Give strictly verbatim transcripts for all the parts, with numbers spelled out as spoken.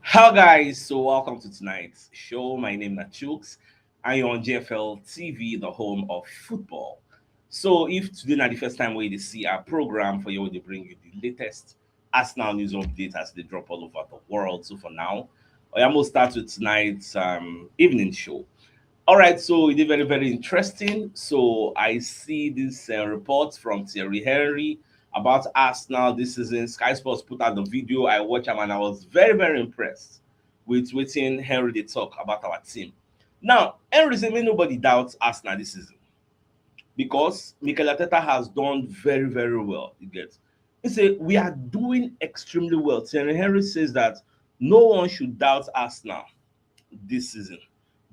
Hello guys, so welcome to tonight's show. My name is Chooks and you're on G F L T V, the home of football. So if today na the first time wey you dey see our program, for here we dey bring you the latest Arsenal news update as they drop all over the world. So for now, I am going to start with tonight's um, evening show. All right, so it is very, very interesting. So I see this uh, report from Thierry Henry about Arsenal this season. Sky Sports put out the video. I watched him and I was very, very impressed with wetin Henry dey talk about our team. Now, Henry say make nobody doubts Arsenal this season because Mikel Arteta has done very, very well. You get? He say we are doing extremely well. Thierry Henry says that no one should doubt Arsenal this season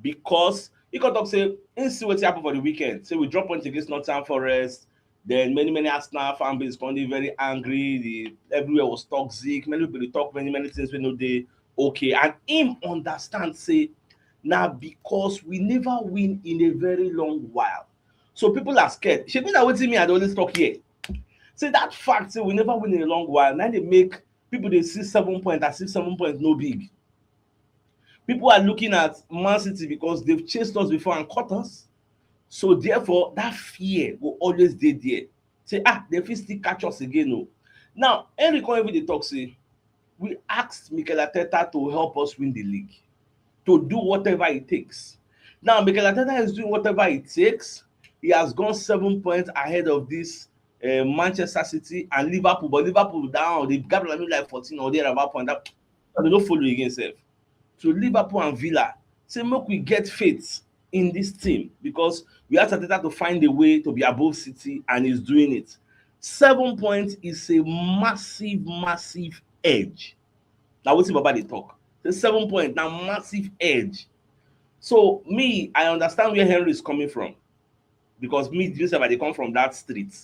because he come talk say he see wetin happen for the weekend. Say we drop point against Nottingham Forest. Then many, many Arsenal fan base come dey very angry. The everywhere was toxic. Many people dey talk many, many things wey no dey okay. And him understand say na because we never win in a very long while. So people are scared. Shebi na wetin me I dey always talk here. Say that fact say we never win in a long while, na dey make people dey see seven points as if seven points no big. People are looking at Man City because they've chased us before and caught us. So therefore, that fear will always dey there. Say, ah, they fit still catch us again. No. Now, Henry come even dey talk say, we asked Mikel Arteta to help us win the league, to do whatever it takes. Now, Mikel Arteta is doing whatever it takes. He has gone seven points ahead of this uh, Manchester City and Liverpool. But Liverpool down, they got like fourteen or thereabout point. That, they don't follow again, sef. To Liverpool and Villa, say make we get faith in this team because we ask Arteta to find a way to be above City and he's doing it. Seven points is a massive, massive edge. Now, what's Baba they talk? The seven point now massive edge. So me, I understand where Henry is coming from because me, myself, I dey come from that street.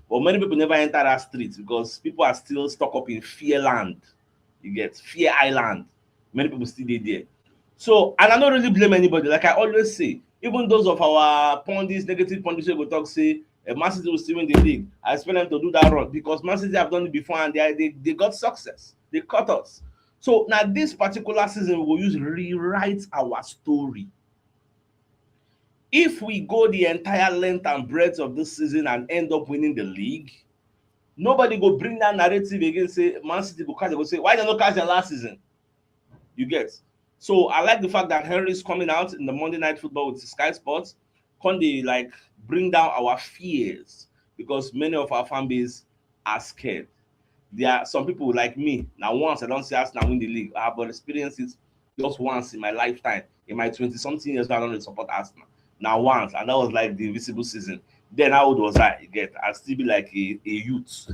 But many people never enter that street because people are still stuck up in fear land. You get fear island. Many people still dey there. So, and I don't really blame anybody. Like I always say, even those of our pundits, negative pundits, wey go talk say uh, Man City will still win the league. I expect them to do that run because Man City have done it before and they, they, they got success. They caught us. So now this particular season, we will use rewrite our story. If we go the entire length and breadth of this season and end up winning the league, nobody go bring that narrative again. Say Man City go catch, go say why they no catch the last season. You get? So I like the fact that Henry is coming out in the Monday Night Football with Sky Sports. Can they like bring down our fears because many of our fan base are scared. There are some people like me. Now once I don't see Arsenal win the league, I've experienced it just once in my lifetime. In my twenty something years, I don't really support Arsenal. Now once, and that was like the invisible season. Then how old was I? You get? I still be like a, a youth.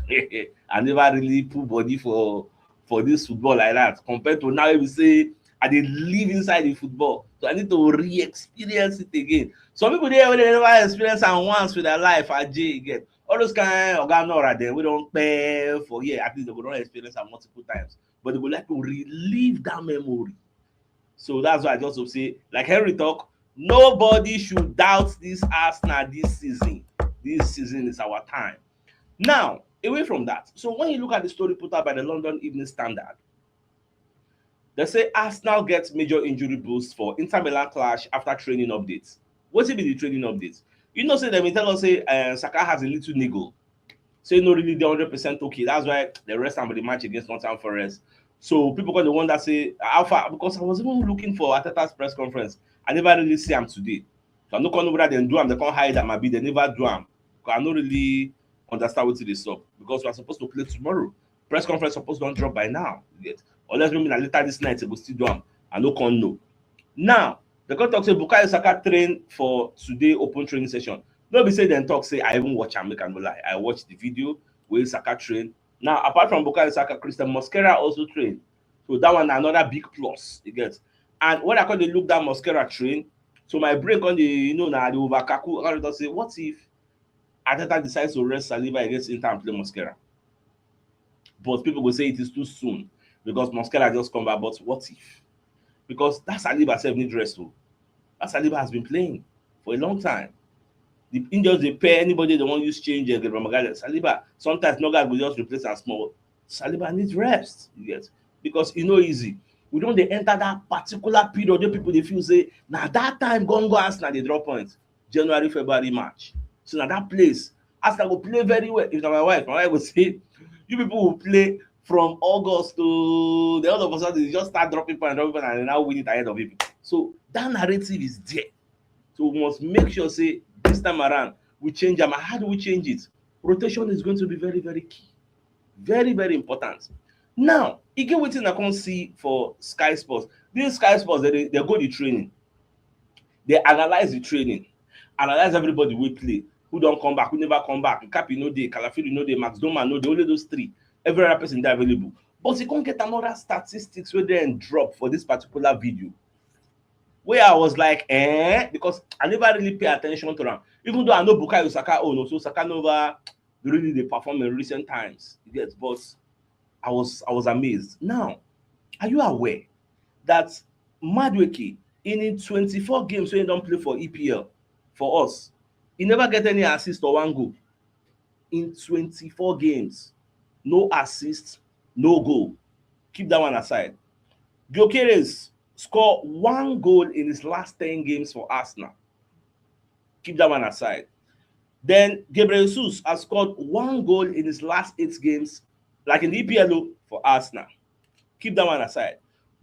I never really put body for for this football like that. Compared to now, if you say I dey live inside the football, so I need to re-experience it again. Some people dey wey dey never experience am once with their life. Ajay, you get? All those kind of oga nora dem wey don pay for here, at least they go don experience am multiple times, but they go like to relive that memory. So that's why I just hope say, like Henry talk, nobody should doubt this Arsenal this season. This season is our time. Now, away from that, so when you look at the story put out by the London Evening Standard, they say Arsenal gets major injury boost for Inter Milan clash after training updates. What will be the training updates? You know, say they will tell us say uh, Saka has a little niggle. Say no, really, they're hundred percent okay. That's why they rest am for the match against Nottingham Forest. So people gonna wonder say how far, because I was even looking for Arteta's press conference. I never really see him today. So I no come know whether they do am, they can't hide am, abi they never do am. 'Cause I no really understand what they stop because we are supposed to play tomorrow. Press conference supposed to don drop by now. Yet, unless maybe na later this night they go still do am. I no come know. Now they come talk say Bukayo Saka train for today open training session. No be say dem talk say I even watch am, make I no lie. I watch the video where Saka train. Now apart from Bukayo Saka, Christian Mosquera also train. So that one na another big plus you get. And when I come dey look that Mosquera train, so my brain come dey you know na the overkaku. I come dey talk say what if Arteta decides to rest Saliba against Inter and play Mosquera? But people go say it is too soon because Mosquera just come back. But what if? Because that Saliba sef need rest o. That Saliba has been playing for a long time. The injuries dey pair anybody they wan use change uh, Gabriel Magalhaes. Saliba sometimes no guy go just replace am small. Saliba need rest, you get, because e no easy. We don dey enter that particular period wey people dey feel say na that time gangan Arsenal dey drop points. January, February, March. So na that place Arsenal go play very well. If na my wife, my wife go say, "You people will play from August to," then all of a sudden you just start dropping points, dropping points, and now win it ahead of people. So that narrative is there. So we must make sure say this time around we change am. And how do we change it? Rotation is going to be very, very key, very, very important. Now, e get wetin I come see for Sky Sports. This Sky Sports, they, they go the training, they analyze the training, analyze everybody wey play, who don come back, who never come back. Nketiah no dey, Calafiori no dey, Max Doman no dey, only those three. Every other person dey available. But e come get another statistics wey dem drop for this particular video, where I was like, "Eh?" Because I never really pay attention to am. Even though I know Bukayo Saka own, also Saka never really dey perform in recent times. You get, but I was, I was amazed. Now, are you aware that Madueke, in, in twenty-four games wey he don play for E P L for us, he never get any assist or one goal? In twenty-four games, no assist, no goal. Keep that one aside. Gyökeres score one goal in his last ten games for Arsenal. Keep that one aside. Then Ghebreyesus has scored one goal in his last eight games, like in the E P L o, for Arsenal. Keep that one aside.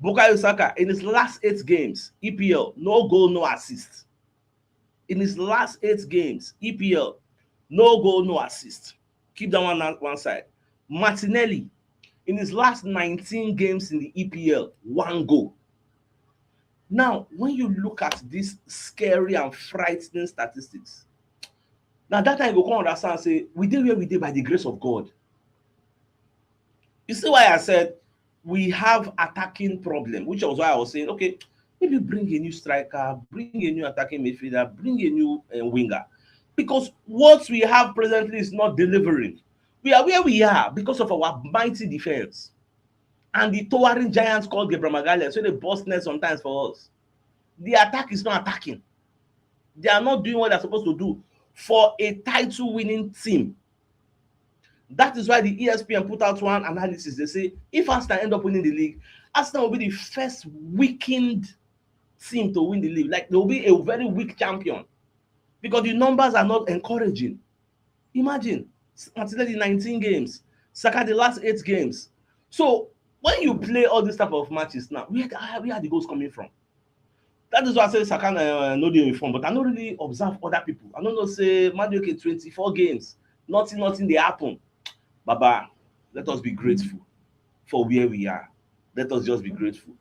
Bukayo Saka, in his last eight games, E P L, no goal, no assist. In his last eight games, E P L, no goal, no assist. Keep that one on one side. Martinelli, in his last nineteen games in the E P L, one goal. Now, when you look at these scary and frightening statistics, now that time you go come understand say we dey where we dey by the grace of God. You see why I said we have attacking problem, which was why I was saying, okay, maybe bring a new striker, bring a new attacking midfielder, bring a new uh, winger, because what we have presently is not delivering. We are where we are because of our mighty defense and the towering giants called Gabriel Magalhaes, so they burst net sometimes for us. The attack is not attacking. They are not doing what they're supposed to do for a title-winning team. That is why the E S P N put out one analysis. They say if Arsenal end up winning the league, Arsenal will be the first weakened team to win the league. Like, they will be a very weak champion because the numbers are not encouraging. Imagine, Martinelli nineteen games, Saka the last eight games. So when you play all these type of matches now, where, where are the goals coming from? That is why I say Saka uh, no dey informed, but I no really observe other people. I no know say Madueke twenty-four games, nothing, nothing dey happen. Baba, let us be grateful for where we are. Let us just be grateful.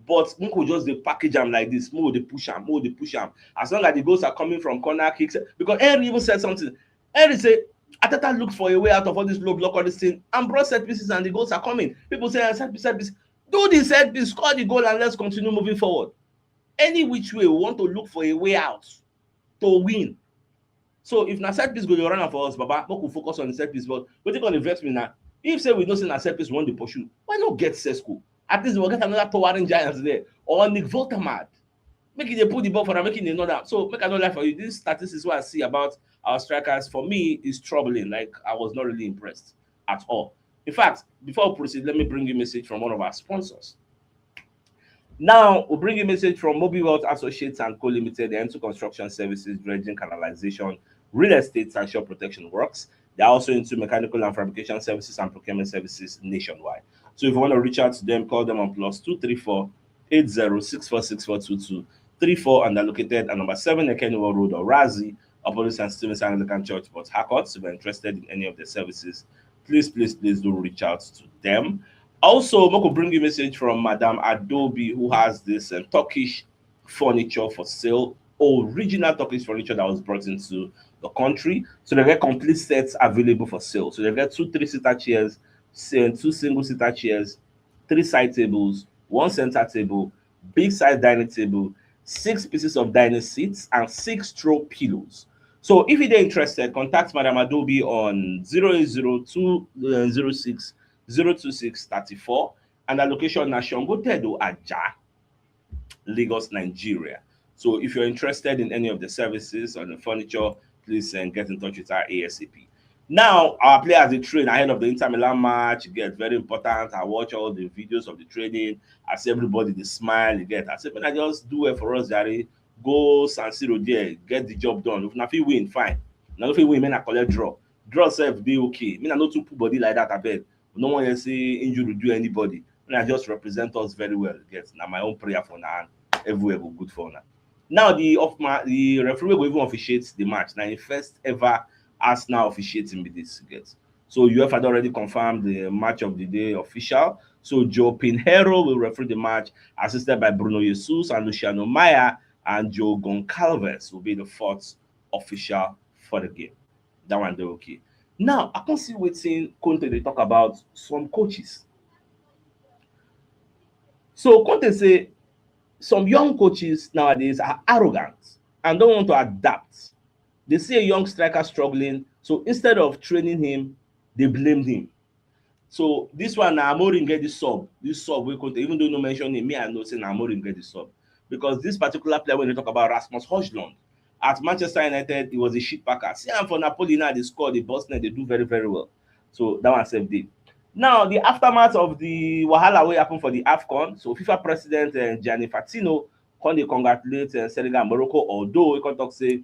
But make we just dey package am like this, make we dey push am, make we dey push am. As long as the goals are coming from corner kicks, because Henry even said something. Henry say Arteta looked for a way out of all this low block, all this thing, and brought set pieces, and the goals are coming. People say, "Ah, set piece, set piece." Do the set piece, score the goal, and let's continue moving forward. Any which way, we want to look for a way out to win. So if na set piece go dey run am for us, Baba, make we focus on the set piece. But wetin come dey vex me na, if say we know say na set piece we wan dey pursue, why not get Sesko? At least we go get another towering giant there, or Nick Woltemade. Make e dey put the ball for am, make e dey nod am. So make I no lie for you, this statistics wey I see about our strikers, for me, is troubling. Like, I was not really impressed at all. In fact, before we proceed, let me bring you a message from one of our sponsors. Now, we bring you a message from Mobi Wealth Associates and Co Limited, the N two Construction Services, dredging, canalization, real estate, and shore protection works. They're also into mechanical and fabrication services and procurement services nationwide. So if you want to reach out to them, call them on plus two three four eight zero six four six four two two three four, and they're located at number seven Ekeniwo Road, Orazi, opposite Saint Stephen's Anglican Church, Port Harcourt. So if you're interested in any of the services, please, please, please do reach out to them. Also, make we bring you a message from Madam Adobe, who has this uh, Turkish furniture for sale, original Turkish furniture that was brought into the country. So they get complete sets available for sale. So they get two three-seater chairs, say, two single-seater chairs, three side tables, one center table, big size dining table, six pieces of dining seats, and six throw pillows. So if you dey interested, contact Madam Adobe on zero eight zero two zero six zero two six thirty-four, and the location na Shongo Tedo Aja, Lagos, Nigeria. So if you're interested in any of the services or the furniture, please uh, get in touch with her ASAP. Now our players dey train ahead of the Inter Milan match. E get very important. I watch all the videos of the training. I see everybody dey smile. E get, I say, "Man, I just do well for us, Jare. Go San Siro there, get the job done. If una fit win, fine. Una no fit win, make una collect draw. Draw sef dey okay. Make una no too put body like that, abeg. No one here say injury do anybody. Make una just represent us very well. E get, na my own prayer for una, and everywhere go good for una." Now the off ma the referee wey go even officiate the match, na im first ever Arsenal officiating be this. E get, so UEFA don already confirmed the match of the day official. So Joe Pinheiro will referee the match, assisted by Bruno Jesus and Luciano Maia and Joe Goncalves will be the fourth official for the game. That one dey okay. Now I come see wetin Conte dey talk about some coaches. So Conte say some young coaches nowadays are arrogant and don't want to adapt. They see a young striker struggling, so instead of training him, they blamed him. So this one na Amorim get the sub. This sub wey Conte, even though no mention him, me I know say na Amorim get the sub, because this particular player wey dem talk about, Rasmus Hojlund, at Manchester United, he was a shit packer. See am for Napoli now, dey score, dey burst net, dey do very, very well. So that one sef dey. Now the aftermath of the wahala wey happen for the AFCON, so FIFA president, uh, Gianni Infantino come dey congratulate, uh, Senegal and Morocco, although he come talk say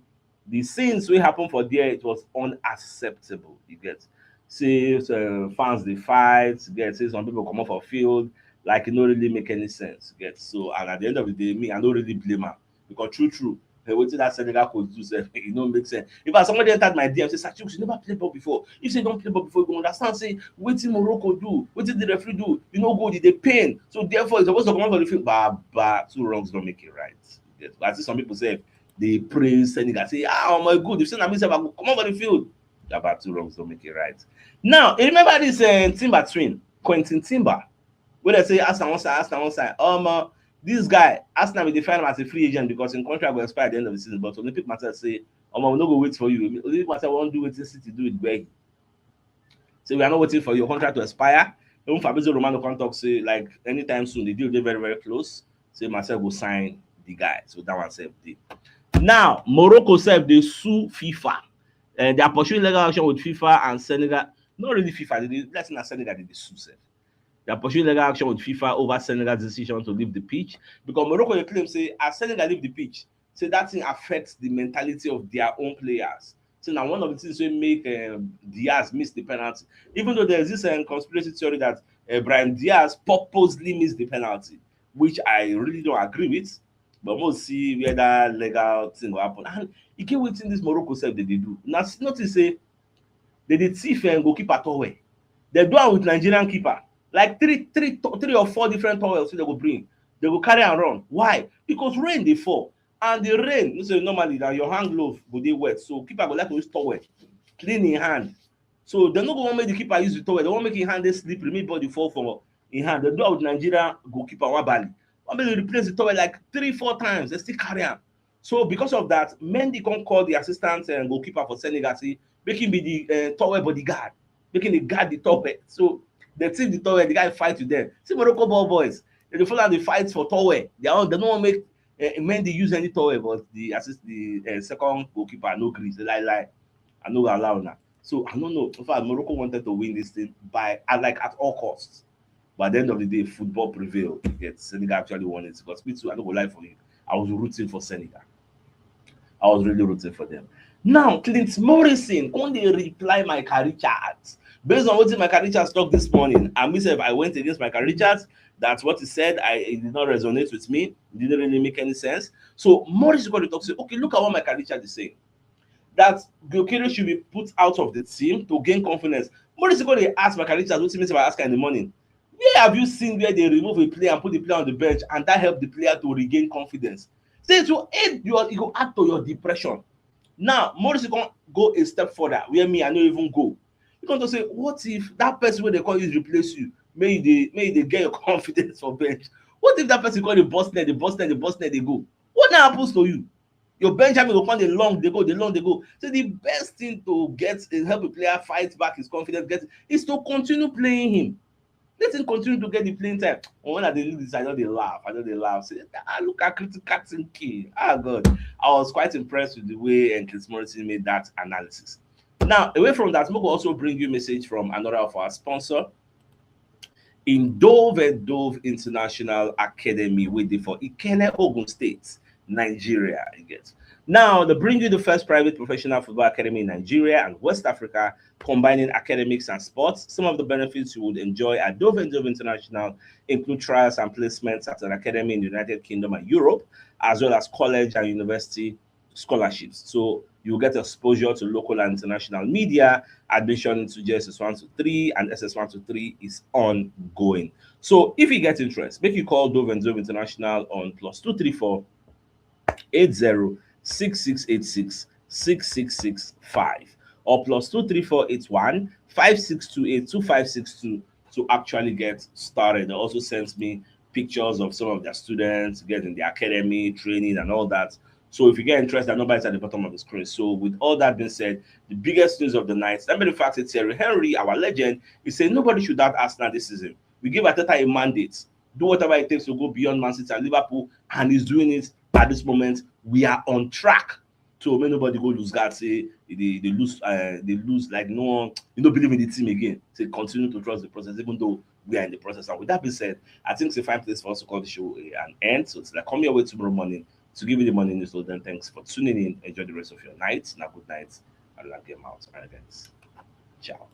the scenes wey happen for there, it was unacceptable. You get, say, uh, fans dey fight. You get, say some people comot for field, like, e no really make any sense. You get, so, and at the end of the day, me, I no really blame am, because true true, eh, wetin that Senegal coach do sef, e no make sense. In fact, somebody entered my D M say, "Sir Chuks, you never play ball before. If say you don play ball before, you go understand say wetin Morocco do, wetin the referee do, you know, good, e dey pain. So therefore, you suppose to comot for the field." Baba, two wrongs don't make it right. Yes, but I see some people say dey praise Senegal, say, "Ah, oh my good, if say na me sef, I go comot for the field." Baba, two wrongs don't make it right. Now, you remember this, uh, Timber twin, Quentin Timber, wey dem say Arsenal wan sign, Arsenal wan sign. Um, uh, this guy, Arsenal bin dey find am as a free agent because him contract go expire at the end of the season. But Olympic Marseille say, "Omo, we no go wait for you." Olympic Marseille wan do wetin City do with Guehi. Say, "We are not waiting for your contract to expire." Even Fabrizio Romano come talk say, like, anytime soon, the deal dey very, very close. Say Marseille go sign the guy. So that one sef dey. Now Morocco sef dey sue FIFA. And they are pursuing legal action with FIFA and Senegal. Not really FIFA, they dey, let's say na Senegal dey, dey sue sef. They are pursuing legal action with FIFA over Senegal's decision to leave the pitch, because Morocco dey claim say as Senegal leave the pitch, say that thing affects the mentality of their own players. So now one of the things wey make, um, Diaz miss the penalty, even though there's this, um, conspiracy theory that, uh, Brahim Diaz purposely missed the penalty, which I really don't agree with. But we'll see where that legal thing will happen. And e get wetin this Morocco sef dey, dey do. Now notice say they dey thief, um, goalkeeper towel. They do am with Nigerian keeper. Like three, three, to- three or four different towels wey they go bring. They go carry am run. Why? Because rain dey fall. And the rain, you say normally na your hand glove go dey wet. So keeper go like to use towel, clean him hand. So they no go wan make the keeper use the towel. They wan make him hand dey slippery, make body fall for him hand. They do am with Nigerian goalkeeper, Nwabali. Nwabali replace the towel like three, four times. They still carry am. So because of that, Mendy come call the assistant, uh, goalkeeper for Senegal, say make him be the, uh, towel bodyguard, make him dey guard the towel. So they thief the towel, the guy fight with them. See Morocco ball boys, they dey follow am dey fight for towel. They are, they no wan make, uh, Mendy use any towel, but the assist, the, uh, second goalkeeper no gree. Say, "Lie, lie, I no go allow una." So I no know. In fact, Morocco wanted to win this thing by, uh, like, at all costs. But at the end of the day, football prevailed. Yet Senegal actually won it. Because me too, I no go lie for you, I was rooting for Senegal. I was really rooting for them. Now Clint Morrison come dey reply Michael Richards. Based on wetin Michael Richards talk this morning, and me sef, I went against Michael Richards. That's what he said. I, it did not resonate with me. It didn't really make any sense. So Morrison come dey talk say, "Okay, look at what Michael Richards is saying, that Gyökeres should be put out of the team to gain confidence." Morrison come dey ask Michael Richards wetin me sef I ask am in the morning. Where have you seen where they remove a player and put the player on the bench and that help the player to regain confidence? Say it will add your, it go add to your depression. Now Morrison come go a step further where me I no even go. He come to say, "What if that person wey they come use replace you, make you dey, make you dey get your confidence for bench? What if that person come dey burst net, dey burst net, dey burst net, dey go? What now happens to you?" Your Benjamin go come dey long, dey go, dey long, dey go. So the best thing to get is help a player fight back his confidence, get, is to continue playing him. Let him continue to get the playing time. And when I dey read this, I just dey laugh. I just dey laugh. Say, "Ah, look at critical thinking. Ah, God." I was quite impressed with the way, uh, Clint Morrison made that analysis. Now, away from that, we will also bring you message from another of our sponsor, in Dove and Dove International Academy, with the for Ikene, Ogun State, Nigeria. You get now, they bring you the first private professional football academy in Nigeria and West Africa, combining academics and sports. Some of the benefits you would enjoy at Dove and Dove International include trials and placements at an academy in the United Kingdom and Europe, as well as college and university scholarships. So you get exposure to local and international media. Admission into J S S one to three and S S one to three is ongoing. So if you get interest, make you call Dove and Dove International on plus two three four eight zero six six eight six six six six five or plus two three four eight one five six two eight two five six two to actually get started. They also sent me pictures of some of their students getting the academy training and all that. So if you get interested, the number is at the bottom of the screen. So with all that being said, the biggest news of the night, let me the fact that Thierry Henry, our legend, is saying nobody should doubt Arsenal this season. We give Arteta a mandate, do whatever it takes to go beyond Man City and Liverpool, and he's doing it at this moment. We are on track. So may nobody go lose guard, say they, they lose, uh, they lose like no one, you don't believe in the team again. Say continue to trust the process, even though we are in the process. And with that being said, I think it's a fine place for us to call the show an end. So it's like come your way tomorrow morning to give you the morning news. So then thanks for tuning in. Enjoy the rest of your night. Now good night. And I'll get out. All right, guys. Ciao.